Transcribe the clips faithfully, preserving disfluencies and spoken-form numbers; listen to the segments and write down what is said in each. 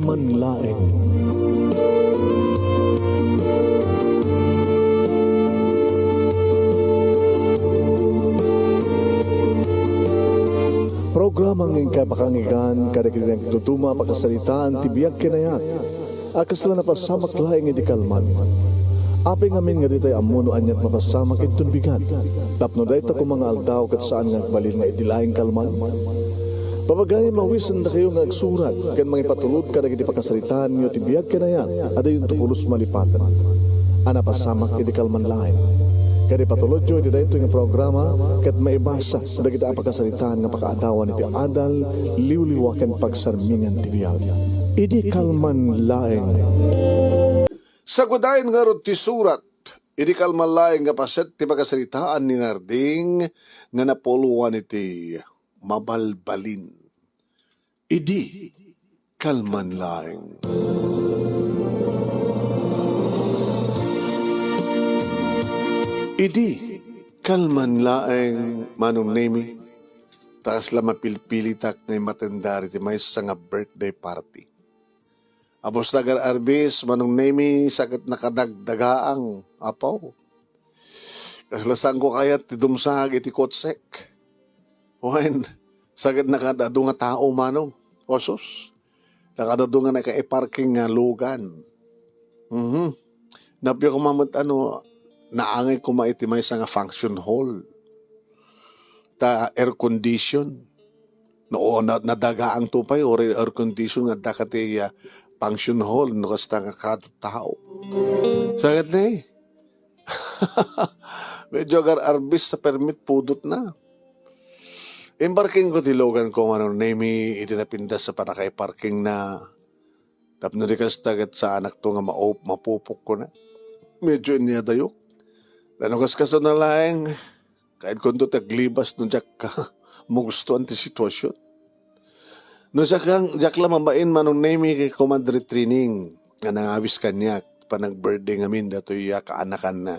Manlaeng. Programa nga inkay pakanggan kadagiti nagduduma a pakasaritaan ti biag ken ayat a kasla napasamak laeng idi kalman. Apay ngamin nga ditay ammo no aniat mapasamak inton bigat, tapno dayta koma nga aldaw ket saan nga agbalin nga idi laeng kalman? Papagayam, awisendakayo nga agsurat ken mangipatulod kadagiti pakasaritaanyo ti biag ken ayat a dayonto pulos malipaten a napasamak idi kalman laeng. Ket ipatulodyo iti daytoy nga programa ket maibasa dagiti a pakasaritaan nga pakaadawan iti adal, liwliwa ken pagsarmingan ti biag. Idi kalman laeng. Sagudayen ngarud ti surat, idi kalman laeng nga paset ti pakasaritaan ni Narding nga napuloan iti mabalbalin. Idi kalman laeng. Idi kalman laeng, Manong Nemi, ta kasla mapilpilitak nga imatendar iti maysa nga birthday party. Apo Sagar Arbis, Manong Nemi, sakit nakadagdagaang, apo. Kasla saanko kayat ti dumsaag iti kotsek. Wen, sakit nakadadu nga tao, Manong. Osus. Nakadadu nga nakaiparking nga lugan. Mhm. Napio koma met ano, naangay koma iti maysa nga function hall. Ta air condition. No, na, nadagaang to pay, or air condition nga adda kati, ah, function hall, no, kasta nga kadu tao. Sakit na eh. Medyo agar arbis sa permit, pudot na. Imparking ko ti lugan ko, Manong Nemi, iti napintas sa panakaiparking na. Tapno di kasta ket saanak to nga maup-, mapupok ko na. Medyo inyadayok. Ano kas kaso na laeng, kaid kunto ti aglibas no diak ka magustuan ti sitwasyon. No siak lang, diak la mabain, Manong Nemi, kay Kumadre Trining, nga nangawis kaniak, panag-birthday ngamin, datoy ya kaanakan na.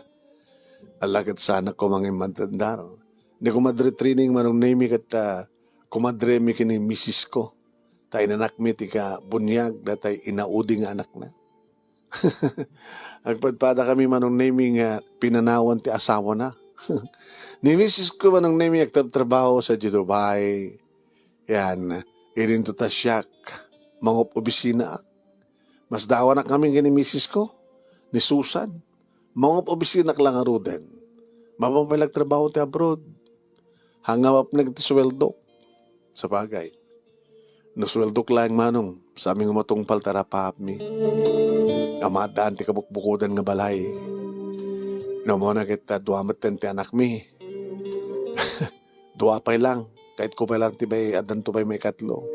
Ala ket saanak ko mangimantendar. Ni Kumadre Trining, Manong Nemi, ket, ah, kumadre mi ken ni misis ko. Ta inanakmi ti kabuniag, datay inaudi nga anakna. Agpadpada kami, Manong Nemi, nga pinanawan ti asawana. Ni misis ko, Manong Nemi, agtrabtrabaho sa Dubai. Yan, irinto ta siak, mangup-obisina. Masdawanak kami ken ni misis ko, ni Susan. Mangup-obisinak la ngaruden. Mapapay la agtrabaho ti abroad. Haan nga mapneg ti suweldok. Sabagay, no suweldok laeng, Manong, saan mi nga matungpal ti arapaapmi. Ammaaddaan ti kabukbukodan nga balay. No, ammona ket ta dua metten ti anakmi. Dua pay lang. Kaitko pay lang ti may, addanto pay maikatlo.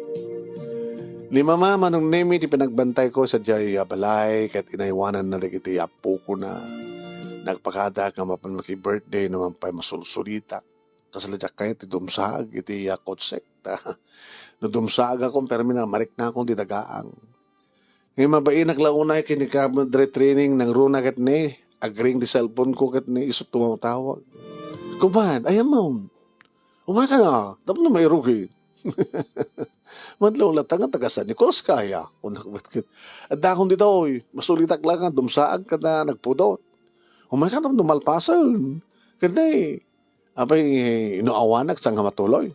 Ni Mama, Manong Nemi, ti pinagbantayko sadiay a balay, ket inaywananna dagiti apokona. Nagpakadak nga mapan maki-birthday no man pay masulsulitak. Kasla diak kayat ti dumsaag iti, ah, kotsek. Ta no dumsaagakon, permi nga mariknakon ti dagaang. Ngem mabainak la unay ken ni Kumadre Trining, nangruna ket ni, agring ti cellphone ko ket ni, isu tumawtawag. "Kumad, ayan mo. Umay ka na, tapno mairugi." "Madlaw la ta nga taga San Nicolas kaya," kunak met ket. "Addakon ditoy, masulitak la nga dumsaag ket nagpudot." "Umay ka tapno malpasen." Ket ni, apay, no awanak saan nga matuloy.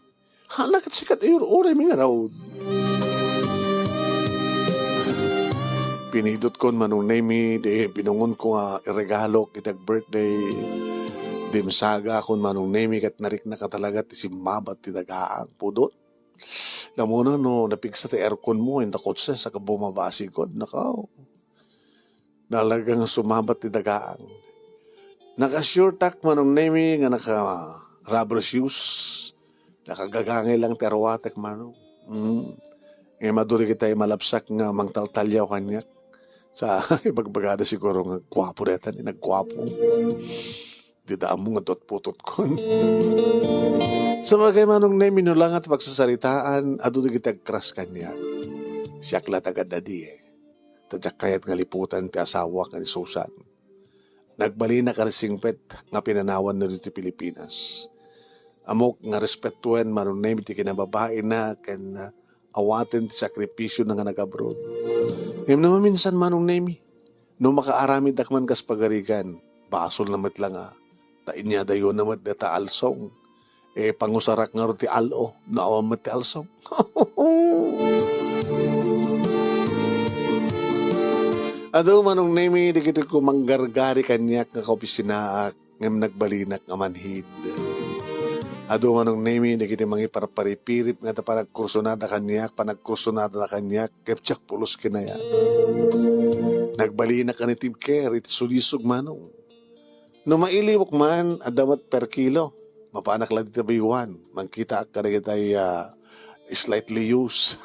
Haan ket sika ti ur-uray mi ngarud. Pinidotkon, Manong Nemi, di binungonko nga iregalok iti ag-birthday. Dimsagakon, Manong Nemi, ket nariknak a talaga ti simmabat ti dagaang pudot. Namuna no napigsa ti aircon mo, inta kotse, saka bumabasikod, nakaw. Talaga nga summabat ti dagaang. Naka-shortak, Manong Nemi, nga naka-rubber shoes. Nakagagangay lang ti arwatek, Manong. Mm. Ngem adu dagiti malapsak nga mangtaltaliaw kaniak. Sa ibagbagada siguro nga guapo dayta ni, nagguapo. Dida ammo nga dutputotkon. Sabagay, Manong Nemi, no la nga ti pagsasaritaan, adu dagiti agkras kaniak. Siak la taga-daddy, eh. Ta diak kayat nga liputan ti asawak nga ni Susan. Nagbalinak a nasingpet nga pinanawanna ditoy Pilipinas. Ammok nga respetuen, Manong Nemi, ti kinababaina ken, ah, awaten ti sakripisyo na nga nag-abroad. Ngem no maminsan, Manong Nemi, no makaaramidak man kas pagarigan, basolna met la nga ta inyadayona met dayta alsong. Eh, pangusarak ngarud ti al-o, no awan met ti alsong. Adu, Manong Nemi, dagiti kumanggargari kaniak nga kaopisinaak, ngem nagbalinak nga manhid. Adu, Manong Nemi, dagiti mangiparparipirip nga ta panagkursunada kaniak, panagkursunada kaniak, ngem diak pulos kinayat. Nagbalinak nga nitibker iti sulisog, Manong. No mailiwek man, adda met per kilo. Mapanak la dita Baywan. Mangkitaak kadagitay, ah, slightly used.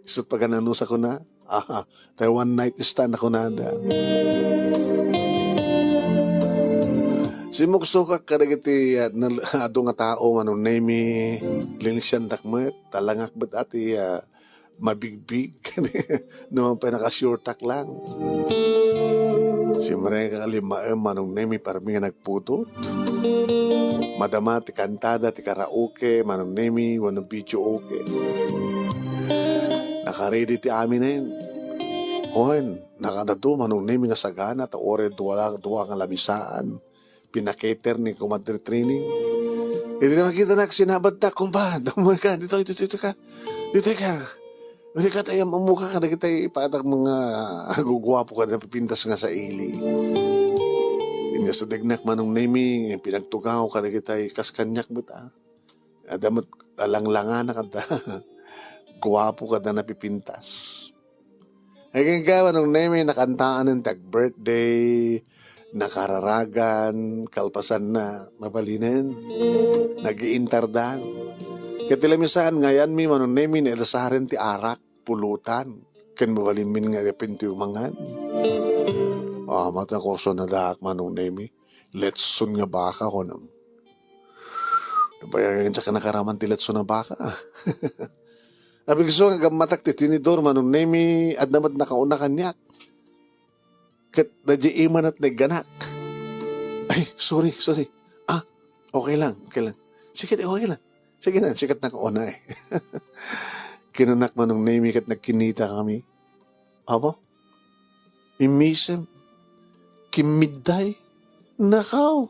Isut' pagananusakuna. Ah, tay one night stand a kunada. Simuksokak kadagiti, ah, nal-, adu nga tao, Manong Nemi, linsiandak met, talangak met ati, ah, mabigbig. No, pay naka-shortak lang. Simrengka nga limmaem, Manong Nemi, parmi nga nagpudot. Madama ti kantada, ti karaoke, Manong Nemi, wenno videooke. Naka-ready ti aminen. Wen, nakadado, Manong Nemi, nga sagana, ta uray dua, dua nga lamisaan. Pinakater ni Kumadre Trining. Idi nakitanak, sinabadtak, "Kumpa, damo ka, ditoy, ditoy, ditoy ka. Ditoy ka." Ditoy ka, tay, ammoka kadagitay patak mga guguapo kada napipintas nga sa ili. Inyasadegnak, Manong Nemi, pinagtugaw kadagitay kas kaniak met, ah. Adda met alanglangana kada guapo kada napipintas. Ay, kenka, Manong Nemi, nakantaan ti ag-birthday, nakararagan, kalpasanna, mabalinen, nagiintardan. Ket ti lamisaan nga ayanmi, Manong Nemi, naidasaren ti arak, pulutan, ken mabalinmin nga pinto mangan. Ah, mata kursunadaak, Manong Nemi. Letson nga baka, kunam. Napayagan siya ka nakaraman ti letson a baka. Apigso nga gammatak ti tinidor, Manong Nemi, adda met nakauna kaniak. Ket daydiay imanat nagganak. Ay, sorry, sorry. Ah, okay lang, okay lang. Sige, okay lang. Sige na, sikat nakauna eh. Kinunak, Manong Nemi, ket nagkinita kami. Aba, immisem, kimmidday, nakaw,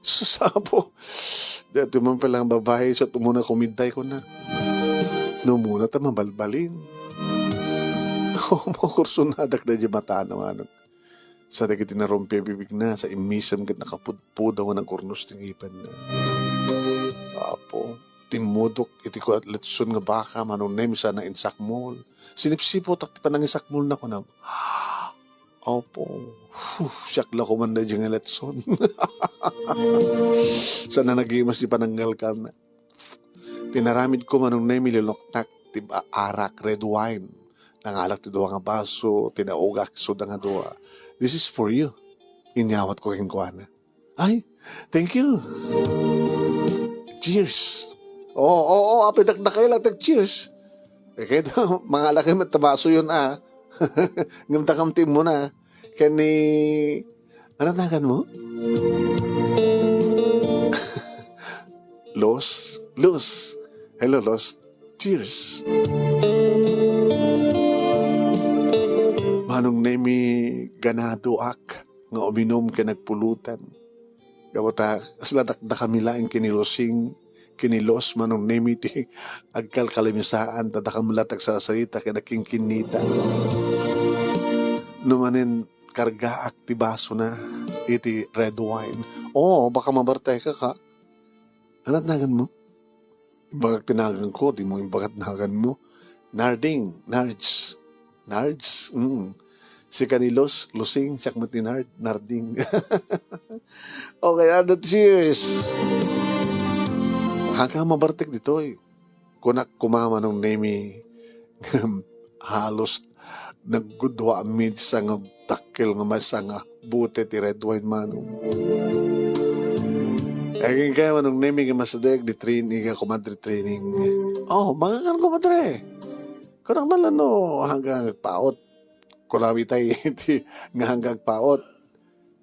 sasapo. Daytoy man pala nga babai, sa umuna kumidday ko na. No umuna ta mabalbalin. Makursunadak daydiay matana, Manong. Sa dagiti narumpi a bibigna, sa immisem ket nakapudpud a nagurnos ti ngipenna. Apo, timmudok iti kua-, letson nga baka, Manong Nemi, sana insakmol. Sinipsipotak ti panangisakmolna, kunam. Apo, huh, siak la koman daydiay nga letson. Sana nagimas ti pananggalkamna. Tinaramidko, Manong Nemi, linuktak ti ba-, arak, red wine. Nangalak ti dua nga baso, tinaugak isuda nga dua. "This is for you," inyawatko kenkuana. "Ay, thank you. Cheers." "Oo, oo, oo, apay dakdakay lang, tag-cheers." Eh, kaya mangalak met ta basoyon, ah. Ngem dakam ti immuna. Ken ni, ano nagan mo? Los? Los. Hello, Los. Cheers. Manong Nemi, ganadoak nga uminom ken nagpulutan. Gapu ta, kasla dakdakami laeng ken ni Losing, ken ni Los, Manong Nemi, ti agkalkalamisaan, ta dakam la ti agsasarita ken agkinkinnita. No manen, kargaak ti basona iti red wine. Oo, baka mabartek ka, ka. Anat nagan mo? Imbagak ti naganko, dimo imbagat naganmo. Narding, Nards. Nards? Mm. Sika ni Los, Losing, siak met ni Nard, Narding. Okay, ano, cheers. Hanggang mabartek ditoy. Kunak kuma, Manong Nemi, halos naggudua a mitsa nga dakkel nga maysa nga bote ti red wine, Manong. Aging kaya, Manong Nemi, nga masadeg di training, nga kumadre training. Oh, mangan, kumadre. Kunak man lang no, hanggang agpaot. Kulawi tayo, ti, nga hanggang agpaot.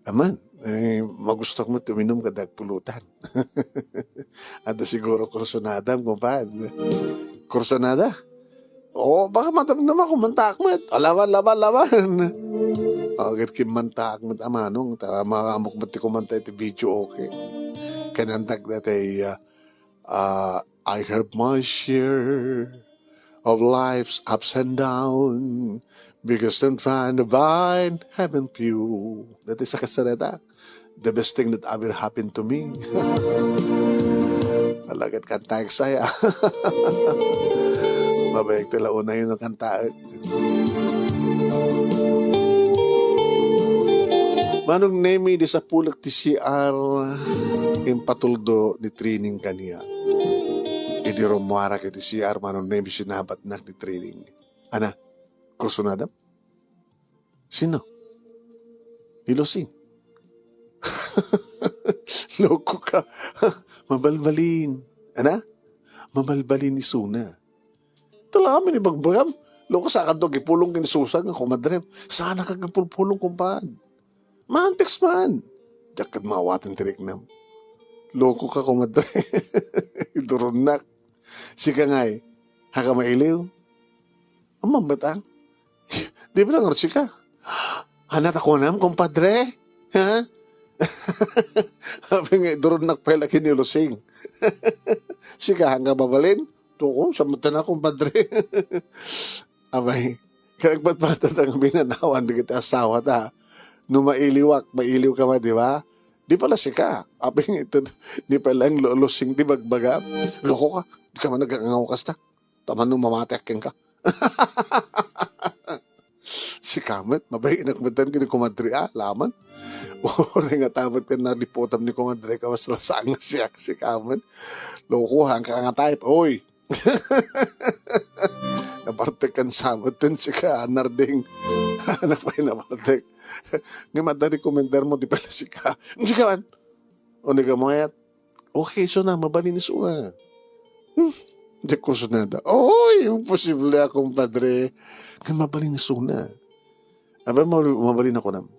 Aman, Eh, magustok met uminum kada agpulutan. Adda siguro kursunadam, kumpad. Kursunada? Oo, baka madamdama ko, mantaak met. Alawan, laban, laban. O, ket kimmantaak met a manong, ta maamok met ti kumanta iti video, okay. Kinantak dati, ah, ah, "I have my share of life's ups and down, because I'm trying to find heaven view." Dati sa kasareta, "The best thing that ever happened to me." Alagat kantaek saya. Mabayag ti launa yun ang kantaek. Manong Nemi, idi sapulek ti C R, impatuldo ni Trining kaniak. Idi rummuarak iti C R, Manong Nemi, sinabatnak ni Trining. Ana, kursunadam? Sino? Ni Lucy. Loko ka. Mabalbalin. Ana? Mabalbalin isuna. Talaga, amin ibagbagam. Loko, saan ka agipulong ken Susan nga kumadrem? Saan ka agipulpulong, kumpad? Mantex man. Diak kad maawaten ti riknam. Loko ka, kumadre. Iduronnak. Sika ngay, haka mailiw? Ammam met ang? Di ba lang sika? Hanat ako nam, kumpadre? Ha? Sabi nga, iduronnak pay laki ni Lusing. Sika, hangga mabalin? Tuko, sa mata na, kumpadre. Abay, kaya nagpatpatad ang binanawan, di kita asawa ta. No mailiwak, mailiw ka man, di ba? Di pala sika. Aping ito, di pala ang lo-, Lusing di bagbaga. Loko ka, di ka man nagangaw kasta. Taman no mamati akin ka. Si Kamet, mabayinak metan kini kumadri, ah, laman. Uri nga tamat kan naliputam ni kumadri ka, mas lasang siya, si Kamet. Loko, hangka nga type, oy. Nabartek kan samat ten sika, Narding. Anak pay nabartek. Nga madarekomendar mo, di pala sika. Hindi ka man. O, ni ka mayat. Okay, so na, mabalin isuna. Hmm, di ko sunada. Oy, imposible ako, padre. Nga mabalin isuna. Abay, mal-, mabalin ako nam.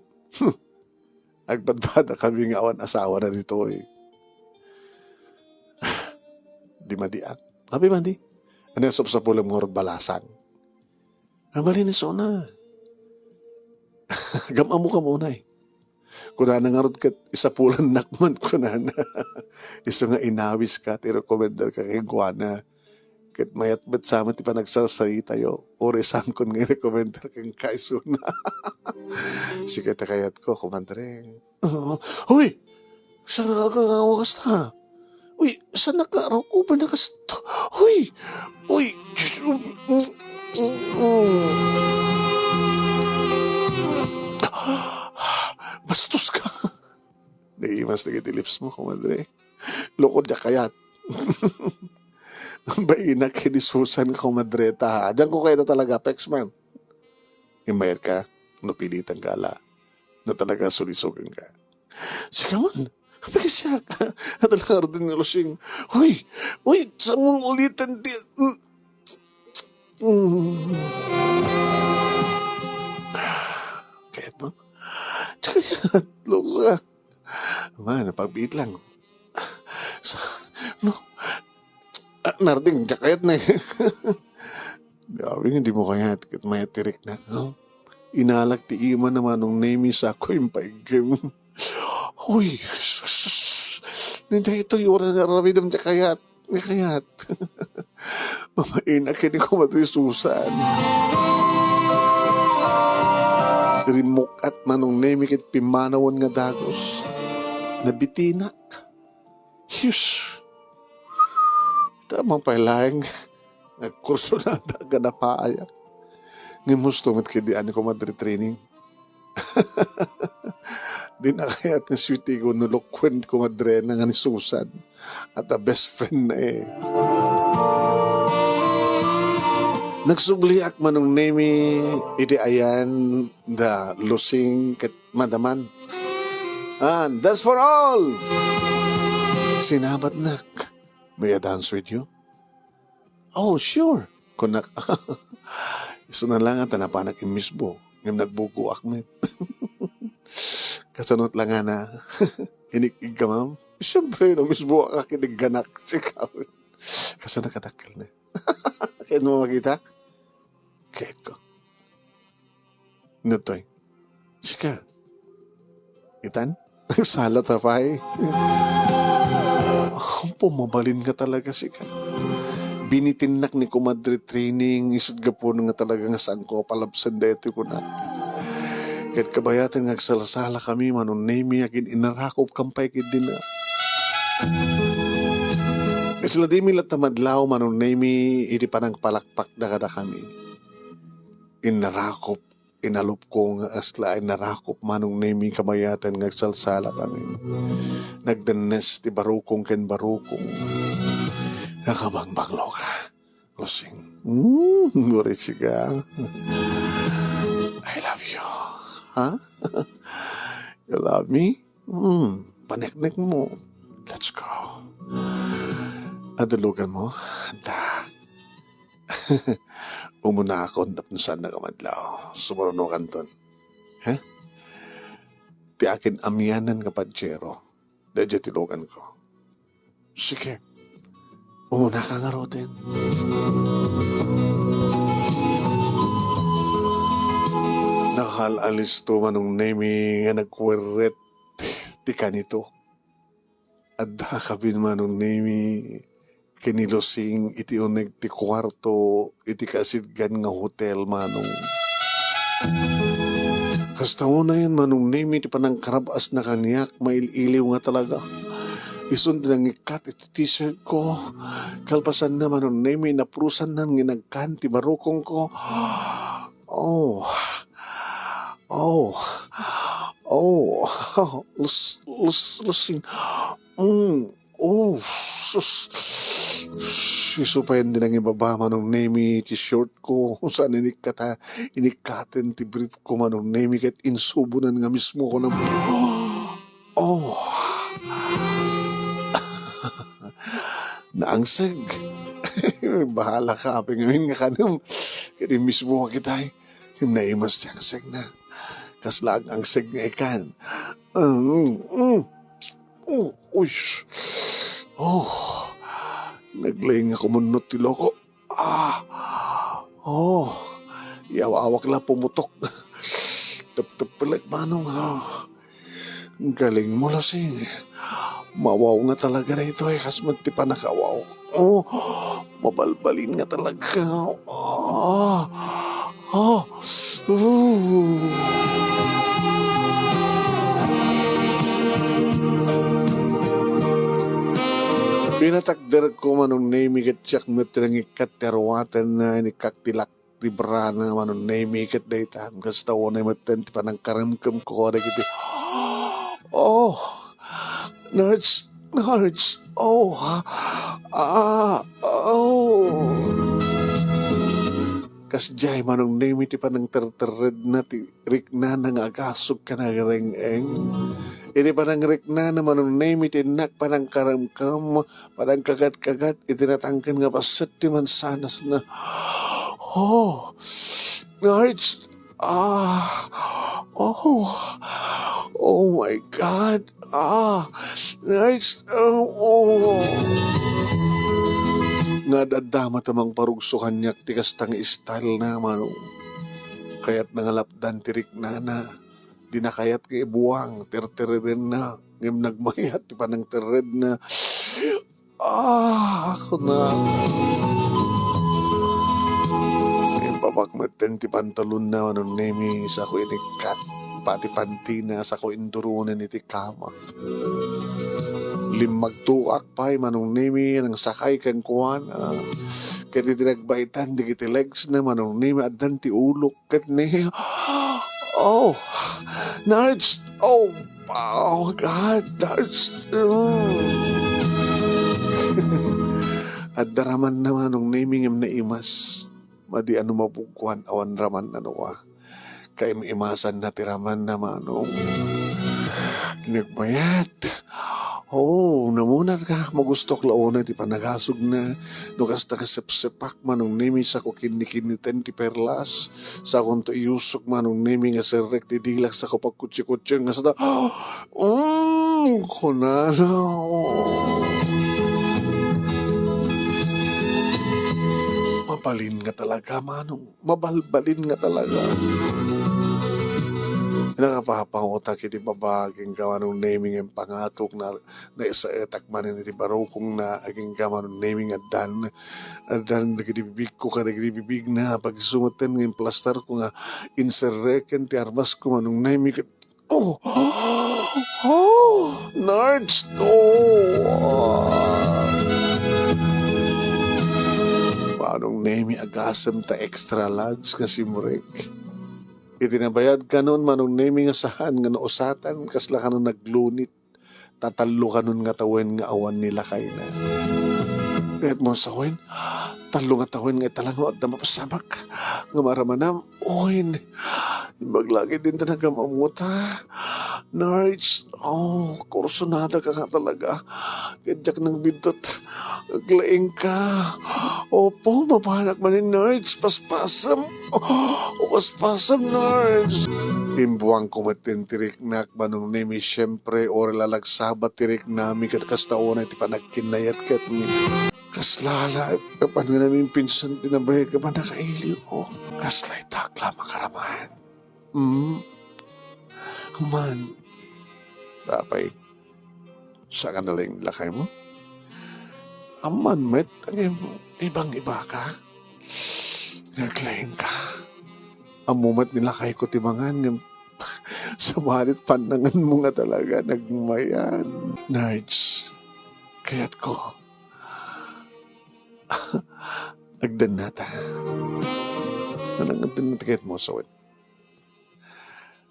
Agpadpada kami nga awan asawa na ditoy. Di madiak. Abi madi. Ano yung sapsapulem nga urot balasang? Mabalin isuna. Gam-amo ka muna eh. Kunana ngarud ket isapulannak man, kunana. Isu nga inawis ka, ti rekomendar ka kenkuana. Ket mayat met sa amin ti panagsarsaritayo. Uri saankon nga irekomendar kenka isuna. Sika ti kayatko, kumadre. Ah, huy! Saan ka nga kasta? Uy, saan ka, Rocco? Ba na kasta? Uy! Uy! Bastos ka! Naimas na iti lips mo, kumadre. Loko, diak kayat. Bainak, hindi Susan, kumadre, ta. Diyan ko kayat talaga, Pex man. Imayat ka, no pilitan ka, ala. No talaga sulisugan ka. Sika man, pagsiak. Talaga, Rodin nga Lusing. Uy! Uy! Samong ulitan di. Mm. Mm. Kayat mo? Kayat, loko ka. Man, pagbiit lang. Sa, no? Ah, Narding, diak kayat na eh. Grabe, hindi mo kayat, ket mayat ti riknak, no? Inalak ti ima na Manong Nemi sa ako yung paigim. Uy, sus, sus, sus. Hindi ito yung oras na ramidam diak kayat. Diak kayat. Mamaina kini ko matri Susan. Rimmukat Manong Nemi ket pimmanawen nga dagus. Nabitinak. Sus! Tama pay laeng. Nagkursunada ka na paaya. Ngem husto met kadi ani kumadre Trining. Di na kayat nga sweetie ko no lukwen kumadre na nga ni Susan. At a best friend na eh. Nagsubliak Manong Nemi iti ayan da Lusing ket madaman. And that's for all! Sinabatnak. May I dance with you? Oh, sure. Kunak, isu na lang ta napanak immisbo. Ngem nagbugoak met. Kasano ti langana? Inik-igka, ma'am? Siyempre, no, mismo ka kinigganak, sika. Kasano kadakkel na? Kaya mo makita? Kaya ko. Natoy. Sika. Itan? Sala ta pay. Pumabalin ka talaga, sika. Binitinnak ni Kumadre Training, isut gapu nga talaga nga saan ko palabsan daytoy kuna. Ket kabayatan nga agsalsala kami, Manong Nemi, agin-inarakop kam pay ket dina. Isla dimi latta madlaw, Manong Nemi, idi panangpalakpakda kadakami. Inarakop, inalupko nga asla ay narakop, Manong Nemi, kabayatan nga agsalsala kami. Nagdennes ti barukong ken barukong. Nakabangbanglo ka, Lusing. Mm, Mauricio ka. I love you. Ha? You love me? Hmm, paneknek mo. Let's go. Adulugan mo? Da. Umuna akon tapno saan nakamadlaw. Sumuruno kanton. Ha? Ti akin amianan nga pajero. Daydiay ti lugan ko. Sige. Umuna ka ngaruden. Nakal-alisto, Manong Nemi, nga nagwerret ti kanito. Adda kabin, Manong Nemi, ken ni Lusing iti uneg ti kuarto iti kasidgan nga hotel, Manong. Kasta unayen, Manong Nemi, ti panangkarab-asna kaniak, mail-iliw nga talaga. Isun ti nangikkat iti t-shirt ko. Kalpasanna, Manong Nemi, naprusanna nga inagkan ti barukong ko. Oh. Oh. Oh. Lus-, lus-, Lusing. Mm. Oh, sus. Isu pay ti nangibaba, Manong Nemi, ti short ko. Saan inikkata, inikkaten ti brief ko, Manong Nemi, ket insubonan nga mismo ko na. Oh. Naangseg. Bahala ka, apay ngamin nga kanem. Ket mismo ka kitay. Naimas ti angsegna. Kasla ag-angseg nga ikan. Mm, mm. Oh, uy. Oh. Naglaing nga kumunnot ti loko. Ah. Oh. Yaw-awak la pumutok. Teptep pelet, Manong, ah. Galing mo, Lusing. Mawaw nga talaga daytoy, kas met ti panakawaw. Oh, mabalbalin nga talaga. Ah. Ah. Uh. Pinatakder ko, Manong Nemi, ket siak met ti nangikkat ti aruaten, ah, inikkak ti lak-, ti brana, Manong Nemi, ket daytan. Kasta unay metten ti panangkaremkem ko dagiti, oh, Nards, Nards, oh, ha? Ah, oh. Kasdiay, Manong Nemi, ti panangterterredna ti riknana nga agasug ken nagreng-eng. Iti panangriknana, Manong Nemi, ti innak panangkaremkem, panangkagat-kagat iti natangken nga bassit ti mansanasna. Oh, Nards, ah, oh, oh my God, ah, Nards, oh, oh. Nga adda met a mangparugso kaniak ti kasta nga style na, Manong. Kayatna nga lapdan ti riknana. Dina kayat nga ibuang, tertererenna. Ngem nagmayat ti panangterredna. Ah, ako na. Impapak metten ti pantalonna, Manong Nemi, sako inikkat. Pati pantina, sako indurunen iti kama. Limmagtuak pay, Manong Nemi, nangsakay kenkuana. Ket iti nagbaitan dagiti legs na, Manong Nemi, addan ti ulok. Ket ni, oh, Nards, oh, oh, God, Nards. Mm. Adda ramanna, Manong Nemi, ngem naimas. Madi a no mabugkuan, awan ramanna no a. Kaim-imasanna ti ramanna, Manong. Nagmayat. Oo, namunatka, magustuak la unay ti panagasugna, no kasta nga sepsepak, Manong Nemi, sako kinnikinniten ti perlas, sakonto iyusok, Manong Nemi, nga serrek ti dilak, sako pagkutsi-kutsi, nga sada, "Mm," kunana. Mabalin nga talaga, Manong. Mabalbalin nga talaga. Nakapapangutak iti baba, agingga Manong Nemi nga impangatok na, naisaetak manen iti barukongna, agingga Manong Nemi nga addan, addan dagiti bibigko kadagiti bibigna, pagsumetten nga implastarko nga inserreken ti armasko Manong Nemi ket Oh! Oh! Nards! Oh! Manong Nemi, agasem ta extra large nga simrek. Iti nabayad kanon, Manong Nemi, nga saan nga nausatan, kasla kanon naglunit. Tatallo kanon nga tawen nga awan ni lakayna. Kayatmo sawen, tallo nga tawen nga italang no adda mapasamak nga maramanam. Oy, imbag lagi din ta nagam-amuta. Nards, oh, kursunada ka nga talaga. Ket diak nang biddut. Aglaing ka. Opo, mapanak manen, Nards. Paspasam. Oh, paspasam, Nards. Imbuang ko met ti riknak, Manong Nemi, siyempre, uray la nagsabat ti riknami ket kasta unay ti panagkinnayat ket ni. Kasla la, apan nga namimpinsan ti nabayag a pannakailiwko. Kasla ita ak la makaraman. Hmm? Amman. Apay, saan nga nalaing lakaymo? Amman met, ngem ibang-iba ka. Naglaing ka. Ammo met ni lakayko ti mangan, ngem sumalit pannanganmo nga talaga, nagmayan. Nards, kayatko. Agdennata. Anang agdennata kayatmo, sawen?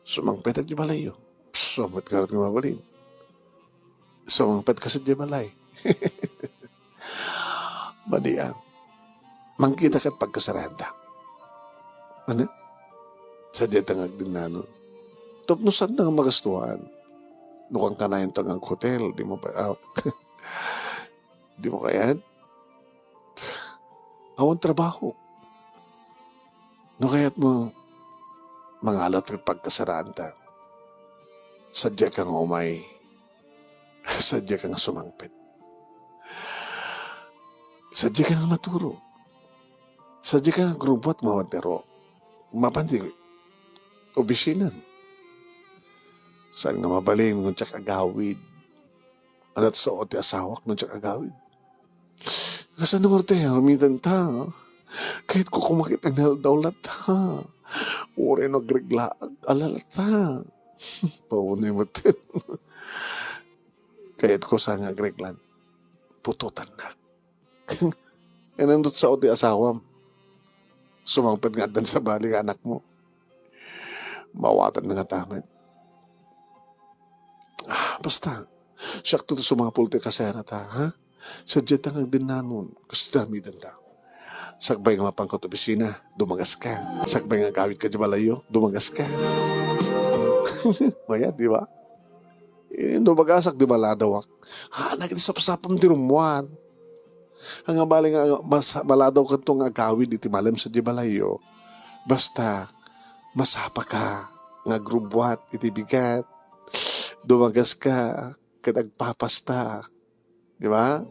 Sumangpet idiay balayyo. Sumangpet ngarud nga mabalin. Sumangpet ka sadiay balay. Madi a. Mangkita ket pagkasaranta. Ano? Sadiay ta nga agdinnanon. Tapno saan nga magastuan. No kankanayon ta nga aghotel, di mo pa, ah, di mo kayat? Awan trabaho. No kayatmo, mangalat ket pagkasaranta. Sadiay ka nga umay. Sadiay ka nga sumangpet. Sadiay ka nga maturo. Sadiay ka nga agrubbuat, mapan ti aro. Mapan ti opisina. Saan nga mabalin, no diak agawid. Ania ti sao ti asawak no diak agawid? Kasano ngarud ti aramidenta? Kayatko koma ket inaldaw latta. Uray no agreglaak, ala latta. Paunay met. Kayatko saan nga agreglan. Putotannak. Nganong sao ti asawam? Sumangpet nga addan sabali nga anakmo. Mawatanna ngata met. Ah, basta, siakto ti sumapul ti kaserata, ha? Sadiay ta nga agdinnanon, kastoy ti aramidenta. Sakbay nga mapanka iti opisina, dumagas ka. Sakbay nga agawid ka idiay balayyo, dumagas ka. Mayat, di ba? Eh, no bagasak, di maladawak. Ha, nagiti sapsapam ti rummuar. Ania bali nga mas-, maladaw kanto nga agawid iti malem sadiay balayyo. Basta, masapaka nga agrubbuat iti bigat. Dumagas ka, ket agpapasta. Di ba?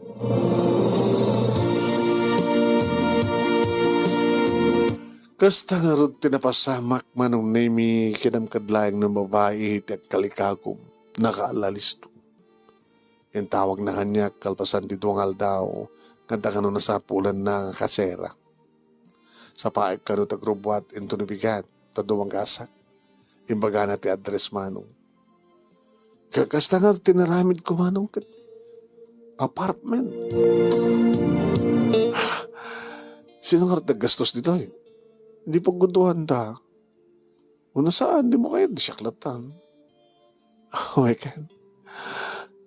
Kasta ngarud ti napasamak, Manong Nemi, kinam kad laeng no babai ti agkalikagum, nakaalalisto. Intawagna kaniak kalpasan ti dua nga aldaw, nga adda kano nasapulanna nga kasera. Sapaek kano ti agrubbuat intono bigat, ta dumagasak. Imbagana ti address, Manong. Ka-, kasta nga tinaramid ko, Manong, ket apartment. Sino nga naggastos ditoy? Di paggundoan ta. Uno saan, di mo kaya, di siak latan. Oh my God.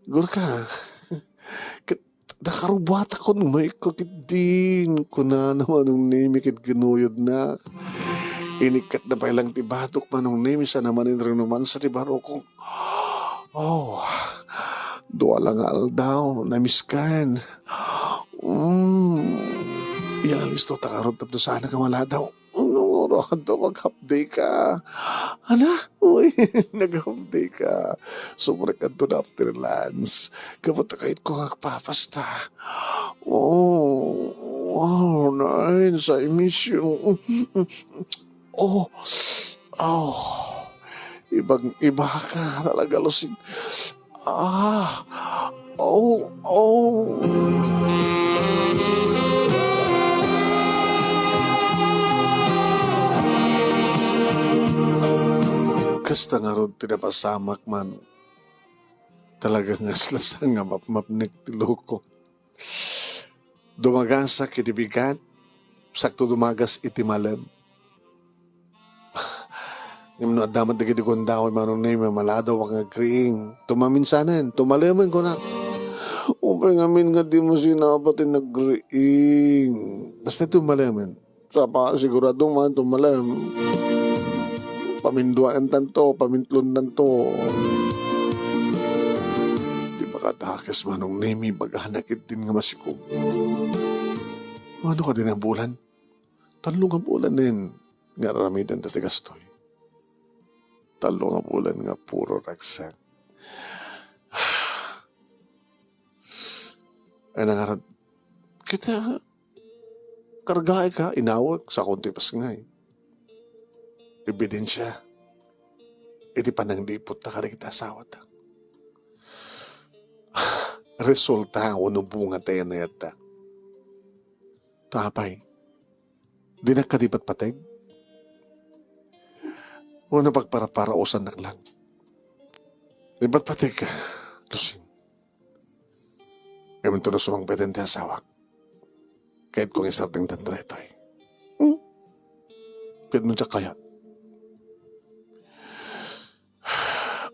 Gurka. Ket nakarubata ko no may ko ket din, kuna naman nung nimi ket ginuyod na. Inikkat na pay lang ti batok Manong Nemi, sa naman in rinuman sa ti barokong. Oh, Dua la nga aldaw, namiskan. Mm. Iyalis to ta karod tapno saan ka maladaw. Ano nga oras to? Mag-half day ka. Ana? Uy, nag-half day ka. Sumrek adto na after lunch. Kabatakayat ko nga agpapasta. Oh, oh, nice. I miss you. Oh, oh. Ibang-iba ka talaga, Lucing. Ah, oh, oh. Kasta ngarud ti napasamak man. Talaga nga slasang nga mapmapnek ti loko. Dumagasak iti bigat, sakto dumagas iti malem. Ngem no adda met dagiti gundaway, Manong Nemy, maladaw nga agriing. Tumaminsanen, tumalemen, kuna. Upay ngamin nga di mo sinapa ti nagriing. Basta tumalemen. Sapa, sigurado man, tumalem. Paminduan tanto, pamintlon tanto. Di makadakes, Manong Nemy, bagana ketdin nga masikom. Mano kadi nga bulan? Tallo nga bulan nen nga aramiden ta ti kastoy. Tallo nga bulan nga puro ragsak. Ay, nangarad, kita, kargaay ka, inawek, sakon ti pasngay. Ebidensya iti panangliput ta kadagiti asawata. Resulta wenno bunga ta yan nga ita. Ta apay, dinak kadi patpateg? Wenno pagparaparausannak lang? Ipatpateg, Lucing. Ngem inton no sumangpet ti asawak, kayatko nga isardengdan daytoy. Hmm? Ket no diak kayat?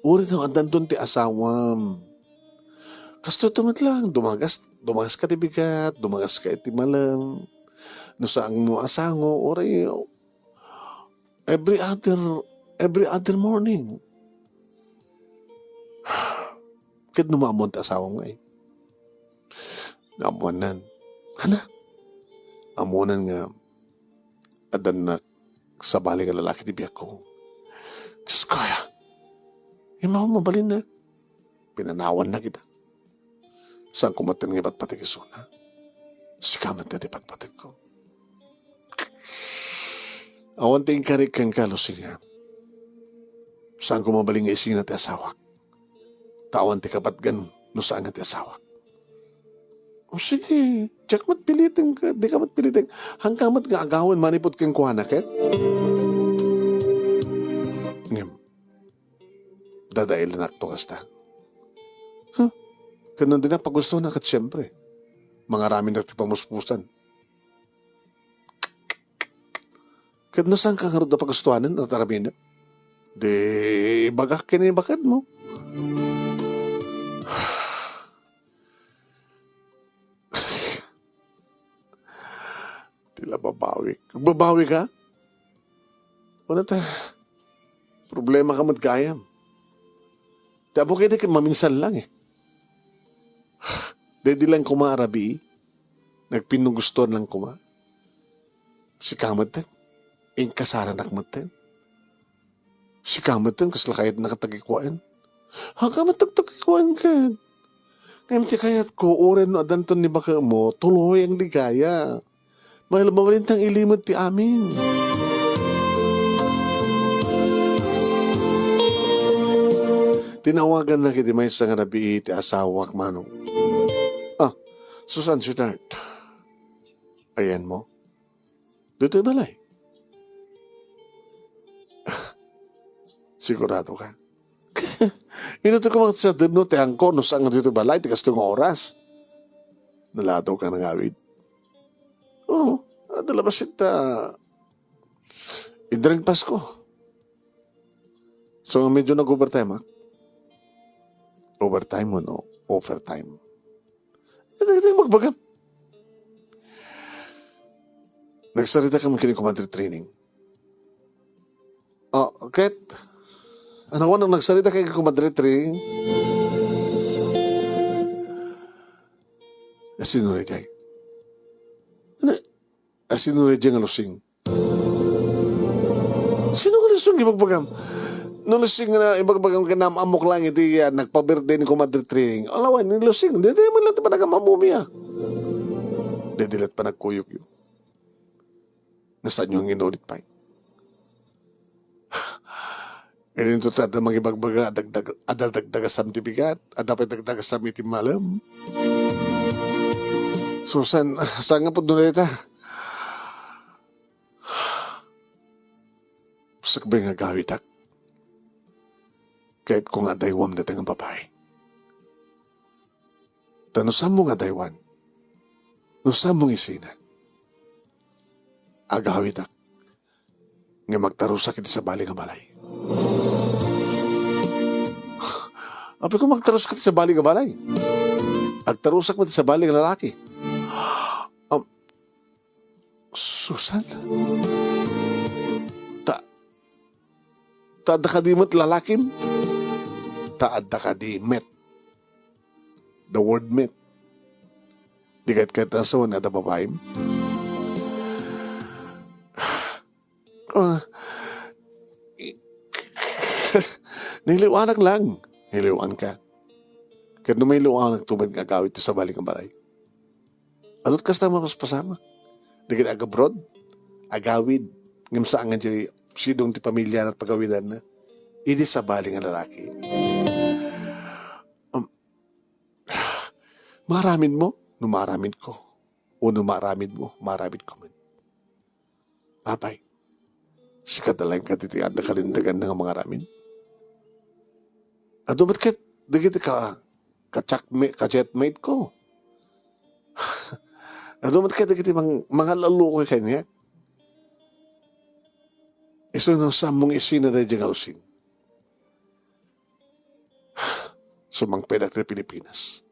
Uray no addanton ti asawam. Kastoy met lang, dumagas, dumagas ka ti bigat, dumagas ka iti malem. No saanmo a sango, uray every other, every other morning. Ket no maammoan ti asawam ngay? Naammoannan. Ana? Ammonan nga addannak sabali nga lalaki ti biagko. Diyos ko, aya. Imaw mabalinna. Pinanawanna kita. Saan ko met nga ipatpateg isuna? Sika met ti patpategko. Awan ti inkarik kenka, Lucing, a. Saan ko mabalin nga isina ti asawak? Ta awan ti kapatgan no saan nga ti asawak. O sige, diak met piliten ka, dika met piliten. Haanka met nga agawen manipud kenkuana, ket? Ngem, dadaelennakto kasta. Huh? Ket no dinak pagustuhan, ket siempre, mangaraminak ti pamuspusan. Ket no saanka ngarud a pagustuanen, a taraminek, di ibagak ken ni baketmo. Ti la babawik. Babawi ka? Una ta, problema ka met gayam. Ti apo kadi ket maminsan lang, eh. Daydi lang koma a rabii. Nagpinnugustuhan lang koma. Sika metten, inkasaranak metten. Sika metten, kasla kayatnak a tagikuaen. Haanka met tagtagikuaen ket. Ngem ti kayatko, uray no addanton ni baketmo, tuloy ang ligaya. Mahal, mabalintang ilimed ti amin. Tinawagannak iti maysa nga rabii ti asawak, Manong. Ah, Susan, sweetheart. Ayanmo? Ditoy balay. Sigurado ka? Ino ti kumakit sa deno ti angko no saan nga ditoy balay ti kastoy nga oras? Naladaw ka nangawid? Oo, adda la bassit ta idreng Pasko. So, medyo nag-overtime, ah. Overtime wenno overtime? Ito, ito yung magbagam. Nagsarita kami kini Commander Training. Oh, ket, ano ko nang nagsarita kay Commander Training? Sino daydiay? Ano? Ah, sino daydiay nga Lusing? Sino nga Lusing ibagbagam? No Lusing nga ibagbagam ket naam-ammok lang iti, ah, nagpa-birthday ni Kumadre Trining. Ala wen, ni Lusing, daydiay man lang ti panagam-ammomi, ah. Daydiay la't panagkuyogyo. Nga saanyo nga inulit pay. Idinto ti adda mangibagbaga, adagdag-, adda dagdagasam ti bigat, adda pay dagdagasam iti malem. Susan, saan nga pudno dayta? Sakbay nga agawidak. Kayatko nga adaywam dayta nga babai. Ta no saanmo nga adaywan, no saanmo nga isina, agawidak nga magtarusak iti sabali nga balay. Apay ko, magtarusak iti sabali nga balay? Agtarusak met iti sabali nga lalaki. Um, Susan? Ta, ta adda kadi met lalakim? Ta adda kadi met. The word met. Di ket, ket asawan adda babaim? Ah, niliwanak lang. Niliwanka. Ket no mailiwanak to met nga agawid ti sabali nga balay. Adut kasta mapaspasamak. Dagiti agabroad, agawid, ngem saan nga di sidong ti pamiliana ket pagawidanna. Idi sabali nga lalaki. Um, maaramidmo? No maaramidko. O no maaramidmo, maaramidko met. Apay, sika da laeng kadi ti adda kalinteganna nga mangaramid? Adu met ket dagiti ka, ka-chatme-, ka-chatmate ko. Adu met ket dagiti mang-, mangalalo ko kaniak. Isu no saanmo nga isina daydiay nga Lusing. Sumangpetak ti Pilipinas.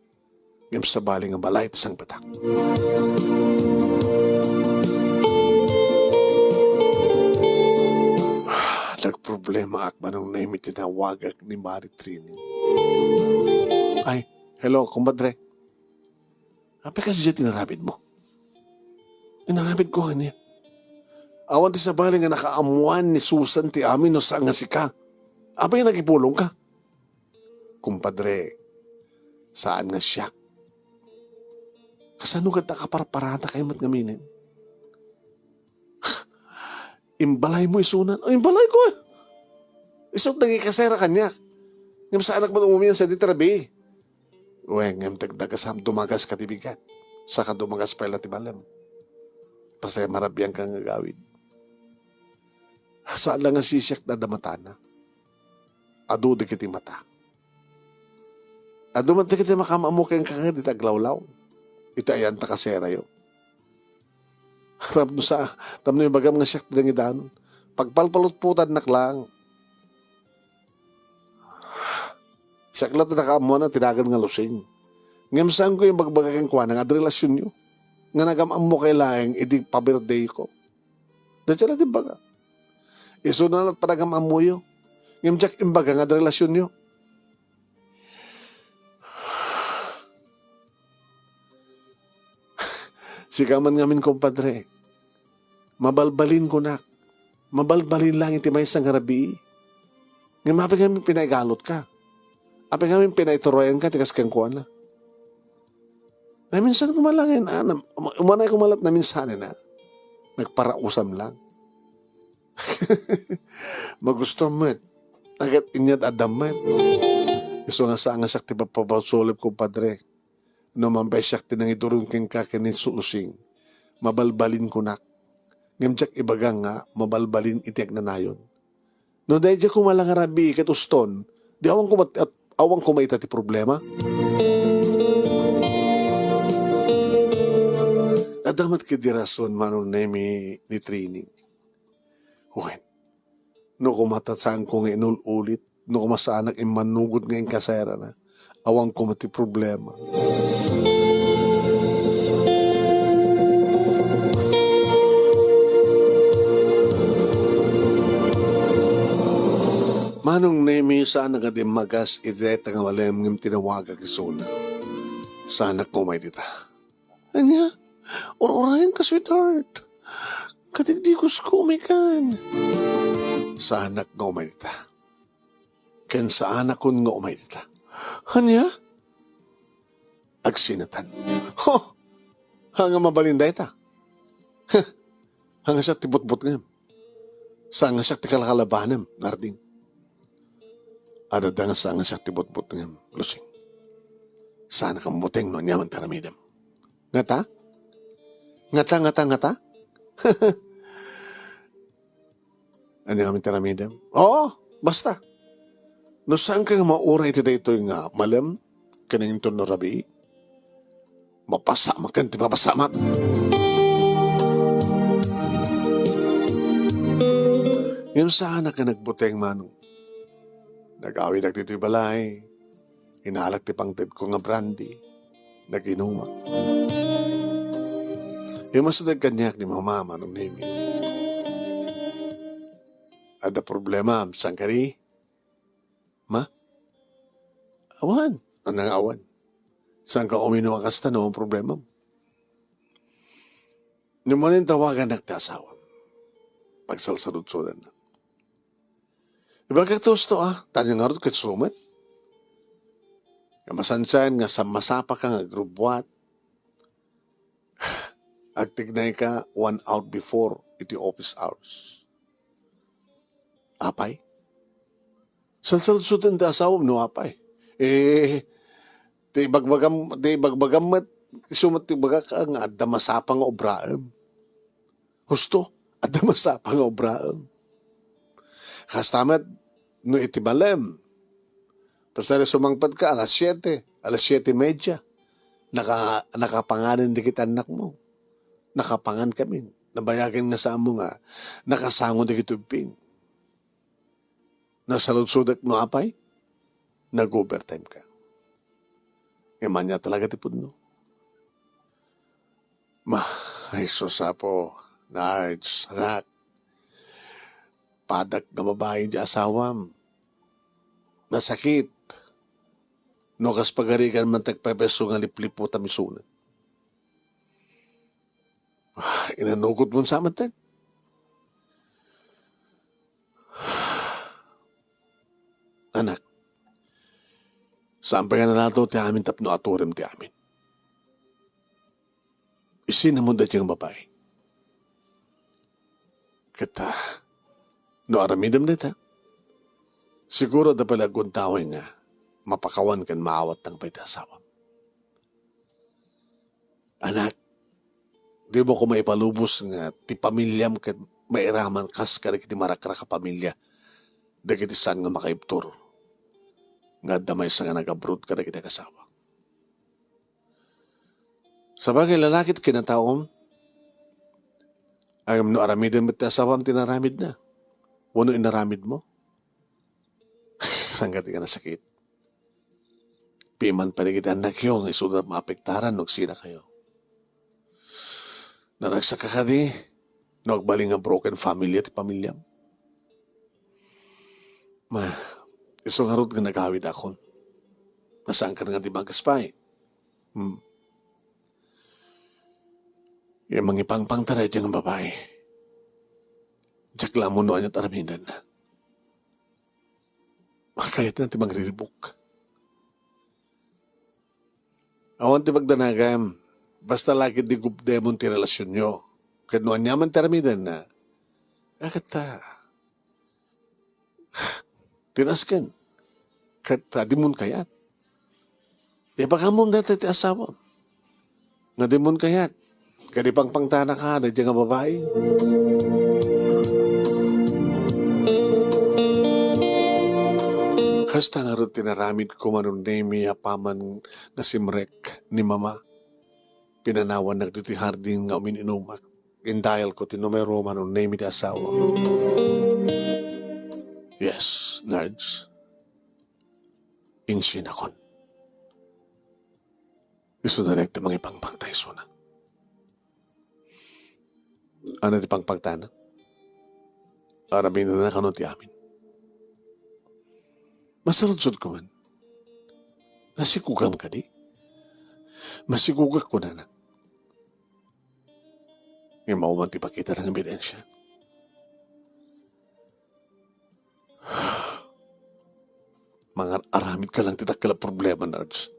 Ngem sabali nga balay ti sangpetak. Nagproblemaak, Manong Nemi, tinawagak ni Mari Trini. Ay, hello, kumpadre. Apay kadi ti inaramidmo? Inaramidko kaniak. Awan ti sabali nga nakaammuan ni Susan ti amin no saan nga sika. Apay nagipulongka? Kumpadre, saan nga siak. Kasano ket nakaparparata kay met ngamin? Imbalaymo isunan. O, imbalayko, eh. Isut nangikasera kaniak. Ngem saanak met umian sadi ti rabii. Wen, ngem dagdagasam, dumagas ka ti bigat. Saka dumagas pay la ti balem. Pasay marabiangka nga agawid. Saan la nga sisiak da matana. Adu dagiti mata. Adu met dagiti makaam-ammo kenka nga dita aglawlaw. Iti ayan ta kaserayo. Tapno sa, tapno ibagam nga siak ti nangidanon. Pagpalpalutpotannak lang. Siak la ti nakaammoan a ti dagan nga Lusing. Ngem saanko imbagbaga kenkuana nga adda relasionyo. Nga nagam-ammo kay laeng idi pa-birthday ko. Dayta la ti imbaga. Isuna la ti panagam-ammoyo. Ngem diak imbaga nga adda relasionyo. Sika man ngamin, kumpadre. Mabalbalinkonak. Mabalbalin lang iti maysa nga rabii. Ngem apay ngamin pinaigalutka? Apay ngamin pinaituroyanka ti kas kenkuana? Naminsan ko man lang, ah, nam-, umanay ko man la't naminsan, ah. Nagparausam lang. Magusto met. Agat inyat adam met. Isu nga saan nga siak ti papabasolep, kumpadre. No man pay siak ti nangiduron kenka ken ni Lusing, mabalbalinkonak. Ngem diak ibaga nga mabalbalin iti agnanayon. No daydiay koma la nga rabii ket uston, di awan koma, at awan koma ita ti problema. Adda met ketdi rason, Manong Nemi, ni Trining. Wen, no koma ta saanko nga inul-ulit, no koma saanak immanugot nga inkaserana, awan koma ti problema. Manong Nemi, saanak nga dimmagas iti dayta nga malem ngem tinawagak isuna. Saanak koma iti ta. Ania? Ur-urayanka, sweetheart. Kadigdigusko, umaykan. Saanak nga umay dita. Ken saanakon nga umay dita. Ania? Agsinatan. Ho! Haan nga mabalin dayta. Heh! Haan nga siak ti butbutngem. Saan nga siak ti kalakalabanem, Narding. Adda nga saan nga siak ti butbutngem, Lusing. Saanka mabuteng no aniaman ti aramidem. Ngata? Ngata, ngata, ngata? Ania ngamin ti aramidem? Oo, basta. No saanka nga mauray iti daytoy nga malem, ken inton no rabii, mapasamak ken ti mapasamak. Ngem saanak nga nagbuteng, Manong. Nagawidak ditoy balay. Inalak ti pangtedko nga brandy. Naginumak. Immasideg kaniak ni Mama, Manong Nemi. Adda problema, saan kadi? Ma? Awan. Ania nga awan? Saanka uminom a kasta no problema? Ni Manin tawagannak ti asawam. Pagsalsaludsodanna. Ibagak ti husto, a, ta ania ngarud ket sumet. Nga masansan nga sa-, masapaka nga agrubbuat. Agtignayka one hour before iti office hours. Apay? Salsaludsoden ti asawam no apay. Eh, ti ibagbagam, ti ibagbagam met, isu met ti ibagak nga adda masapa nga obraem. Husto, adda masapa nga obraem. Kasta met, no iti balem, basta sumangpetka alas siete, alas siete y media, naka-, nakapanganen dagiti annakmo. Nakapangan kami. Nabayagen nga saanmo nga nakasango dagiti ubbing. Nasaludsodek no apay, nag-overtime ka. Ngem ania talaga ti pudno? Ma, ay sus, Apo, Nards, anak. Padak nga babai ti asawam. Nasakit. No kas pagarigan man ti agpepeso nga lipliputam isuna. Ah, inanugot mo sa amin, Ted. Anak, saan pay nga nalato ti amin tapno aturem ti amin? Isinamon daytoy nga babai. Ket, ah, no aramidem dayta, siguro adda pay la agundaway nga mapakawan ken maawatna pay ti asawam. Anak, dimo koma ipalubos nga ti pamiliam ket mairaman kas kadagiti marakrak a pamilia dagiti saan nga makaibtur nga adda maysa nga nag-abroad kadagiti agasawam. Sabagay, lalaki ti kinataom. Ngem no aramiden met ti asawam ti inaramidna, wenno inaramidmo, saan kadi nga nasakit? Piman pay dagiti annakyo nga isuda maapektaran no agsinakayo. Naragsakka kadi no agbalin nga broken family ti pamiliam? Ma, isu ngarud nga nagawidakon. Masankan nga di magas pay. Hmm. Ngem mangipangpangta daytoy nga babai. Diak la ammo no aniat aramidenna. Kayatna ti mangriribuk. Awan ti pagdanagam. Basta la ketdi gubdemon ti relasionyo. Ket no aniaman ti aramidenna, a, ket ta, tinasken. Ket, ah, dimon kayat. Ibagamon dayta ti asawam nga dimon kayat. Kadi pangpangtanaka daydiay nga babai. Kasta ngarud ti naramidko, Manong Nemi, apaman nga simrek ni Mama. Pinanawannak ditoy hardin nga umin-inumak. Indayalko ti numero, Manong Nemi, ti asawa. Yes, Nards. Insinakon. Isu ngarud ti mangipangpangta isuna. Ania ti pangpangtana? Aramidenna kano ti amin. Masaludsodko man. Nasikugam kadi? Masikugak, kunana. Ngem awan ti pakita nga ebidensia. Mangar-aramid ka lang ti dakkel a problema, Nards.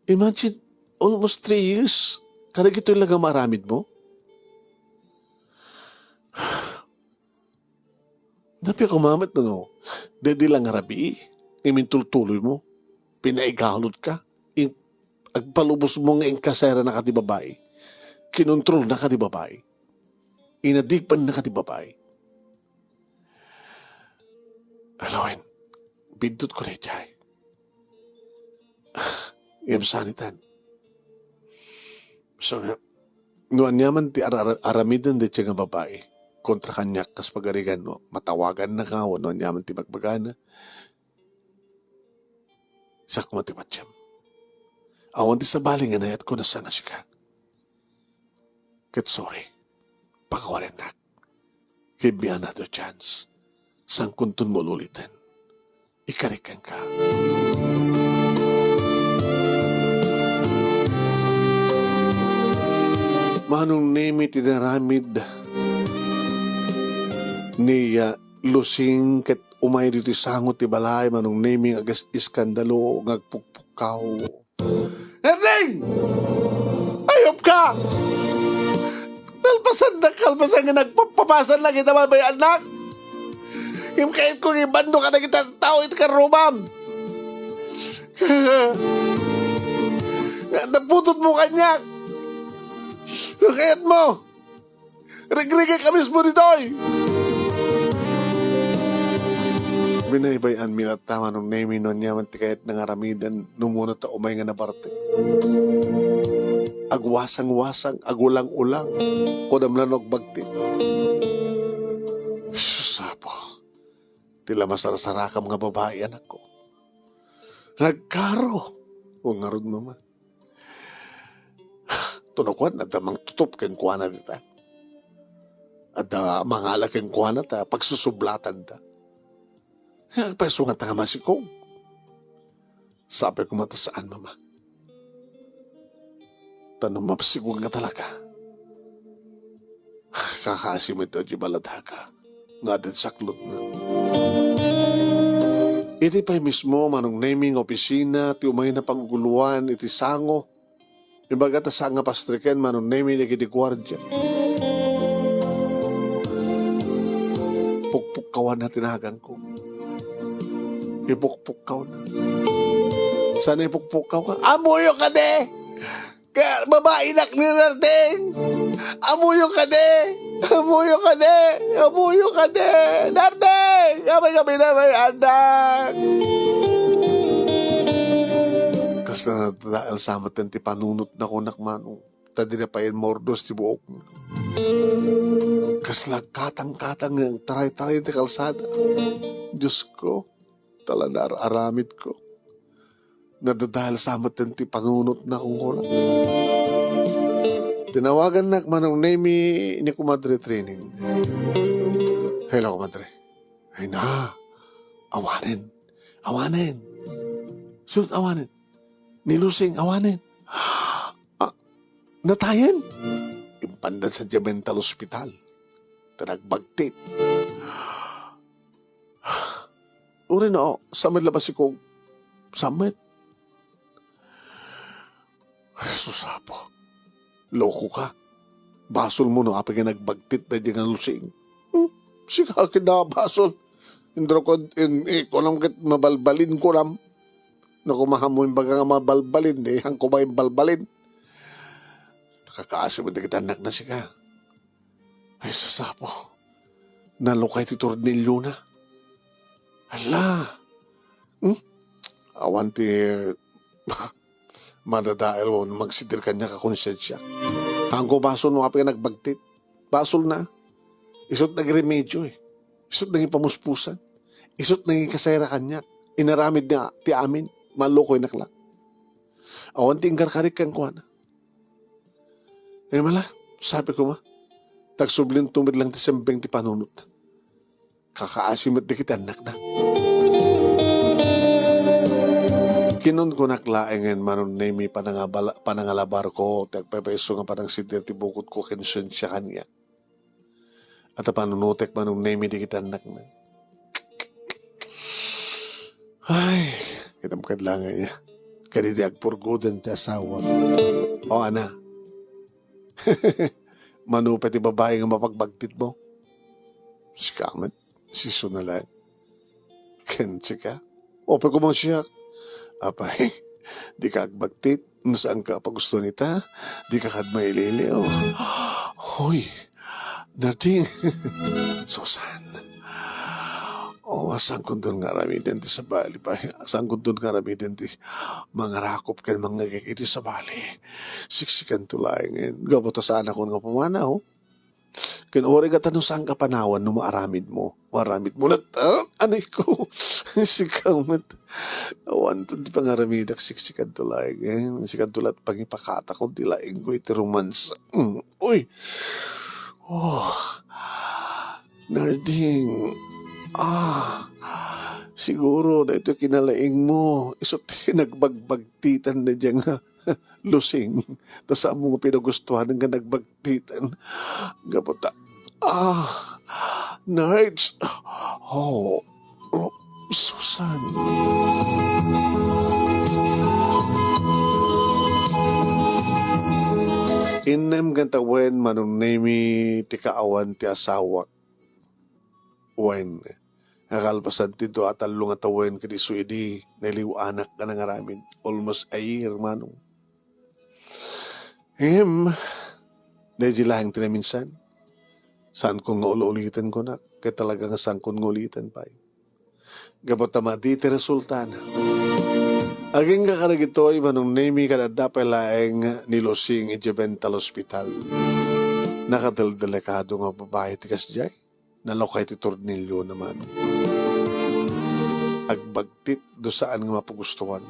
Imagine, almost three years, kadagitoy lang nga maaramid mo? Napia kumamet no, daydi lang nga rabii, imintultuloy mo, pinaigalod ka, in, agpalubos mo nga inkasera na ka ti babai, kinontrol na ka ti babai, inadikpan na ka ti babai. Aloen, biddut ko dayjay. Ngem sanitan. So nga, no aniaman ti ar-, ar-, aramiden dayjay nga babai, kontra kaniak kas pagarigan no, matawagan na ka, no aniaman ti bagbagana. Sakmo ti patiem. Awan ti sabali nga nayat ko na sana sika. Ket sorry. Pakawanennak. Give me another chance. Sangkunton mo uliten. Ikarik kenka. Manong Nemi ti naramid ni, ah, Lusing ket umay ditoy sango ti balay, Manong Nemi, nga agas-iskandalo, nga agpukpukkaw. Erding! Ayop ka! Nalpasan na, kalpasan nga nagpapapasan na kita, babayannak. Ngem kayat ko nga ibando ka na kita tao iti karrumam. Nga naputot mo kaniak. Kayat mo. Rigrigek a mismo ditoy! Binaybay-anmi latta, Manong Nemi, no aniaman ti kayatna nga aramiden, no umuna ta umay nga naparte. Agwasang-wasang, agulang-ulang, kunam la no agbagtit. Sus, Apo, ti la masarsarakam nga babai, anakko. Nagkaro! O ngarud, Mama. Tuno kuan, adda mangtutup kenkuana dita. Adda mangala kenkuana ta pagsusublatanta. Agpayso nga ta nga masikog. Sabi ko mata saan, Mama. Ta no masikog nga talaga, kakaasi met ti baladaka nga adda saklotna. Iti pay mismo, Manong Nemi, nga opisina ti umayna pagguloan iti sango. Ibaga ta saan nga pastreken, Manong Nemi, dagiti guardia. Pukpukkawanna ti naganko. Ipukpukkaw na. Saan ipukpukkaw ka? Amuyo kadi! Ka, babainak ni Nardeng! Amuyo kadi! Amuyo kadi! Amuyo kadi! Nardeng! Abay kami na may anak! Kasla nadadael sa met ti panunot na kunak, Manong. Ta di na pay mordos ti buok. Kasla katang-katang nga taray-taray ti kalsada. Diyos ko, talaga ar-aramid ko. Nadadael sa met ti panunot na kung kuna. Tinawagan nak Manong Nemi ni Kumadre Training. Hello, Kumadre. Ay na, awanen. Awanen. Sunod awanen. Ni Lusing, awanen. Ah, natayen? Impandan sa mental hospital. Ta nagbagtit. Uri na, oh, samed la ba si Kog? Samed. Ay, sus, Apo. Loko ka. Basol mo no apay nga nagbagtit daydi nga Lusing. Hmm? Sika ket a basol. Indro ko, in, eh, kunam ket mabalbalin kunam. No, kumaha mo imbaga nga mabalbalin, di, han ko ba imbalbalin? Nakakaasi mo dagiti annak na sika. Ay, sus, Apo. Nalukay ti tornilyo na. Hala. Hmm? Awan ti madadael wenno magsidir kaniak a konsensia. Haanko basol no apay nagbagtit. Basol na. Isut' nagremedio, eh. Isut' nangipamuspusan. Isut' nangikasera kaniak. Inaramid na ti amin. Malukoynak la. Awan ti ingkarkarik kenkuana. Eh, mala, sabi ko ma, tagsublin tumid lang ti sembeng ti panunot. Kakaasi met dagiti annakna. Inunkunak laengen, Manong Nemi, panangabala-, panangalabarko ti agpaypayso nga panangsider ti bukotko ken siensia kaniak. At panunotek, Manong Nemi, dagiti annakna. Ay, kinamkad laeng aya. Kadi ti agpurgoden ti asawa. O, ana. Mano pay ti babai nga mapagbagtitmo? Sika met, sisuna laeng. Ken sika? Apay koma siak? Apay, dika agbagtit no saanka a pagustuan ita? Dika kad maililiw? Hoy, Narding! Susan! O, saankonton nga aramiden ti sabali pay. Saankonton nga aramiden ti mangarakop ken mangngegek iti sabali. Siksikanto laengen. Gapu ta saanakon nga pumanaw. Ken uray gata no saanka panawan no maaramidmo. Maaramidmo latta, anay ko. Sika met. Awanton ti pangaramidak, siksikanto laeng. Sikanto laeng pangipakatakon ti laengko iti romansa. Mm. Uy! Oh. Narding. Ah. Siguro, daytoy kinalaengmo. Isu ti nagbagbagtitan na dyan nga lusing. Ta saan mo nga pinagustuhan nga nagbagtitan. Gapu ta, ah, Nards. Oh, oh, Susan. Innem nga tawen, Manong Nemi, ti kaawan ti asawak. Wen, nga kalpasan ti dua a tallo nga tawen ket isu idi naliw-anak nga nangaramid. Almost a year, Manong. Ngem, daydi laeng ti naminsan. Saanko nga ul-uliten, kunak, ket talaga nga saankon nga uliten pay. Gapu ta madi ti resultana. Agingga kadagitoy, Manong Nemi, ket adda pay laeng ni Lusing idiay mental hospital. Nakadeldelikado nga babai ti kasdiay. Nalukay ti tornilyo na, Manong. Agbagtit no saan nga mapagustuan.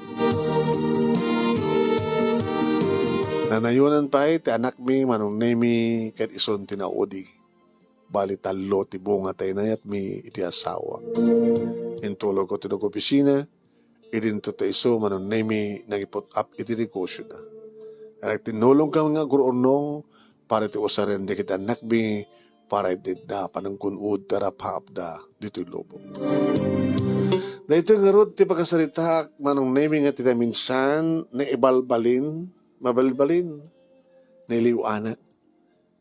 Nanayonan pay ti anakmi, Manong Nemi, ket isun ti naudi. Bali, tallo ti bunga ti inayatmi iti asawa. Intulogko ti nag-opisina, idinto ti isu, Manong Nemi, nangiput-ap iti negosiona. Nagtinnulongkami nga agur-urnong para iti usaren dagiti annakmi, para iti da pananggun-od ti arapaapda ditoy lubong. Daytoy ngarud ti pakasaritaak, Manong Nemi, nga ti naminsan, naibalbalin, mabalbalin, nailiw-anak.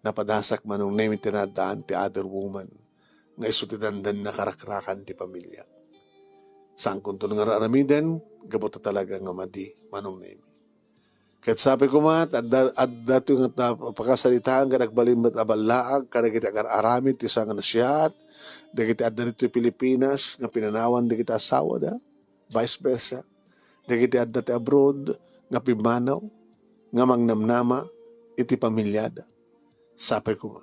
Napadasak, Manong Nemi, ti naaddaan ti other woman nga isu ti dandan nakarakrakan ti pamilia. Saankonton nga aramiden, gapu ta talaga nga madi, Manong Nemi. Ket sapay koma, adda, adda to nga ta-, pakasaritaan ket agbalin met a ballaag kadagiti agar-aramid ti sanganasyat, dagiti adda ditoy Pilipinas nga pinanawan dagiti asawada, vice versa, dagiti adda ti abroad nga pimmanaw, nga mangnamnama iti pamiliada. Sapay koma.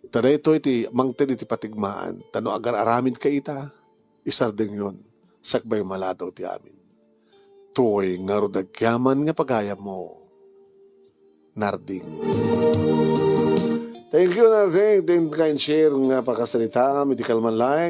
Ta daytoy ti mangted iti patigmaan, ta no agar-aramidka ita, isardengyon, sakbay maladaw ti amin. Toy ngarud agyaman nga pagayammo, Narding. Thank you, Narding. Thank you, share nga pakasarita, iti kalman laeng.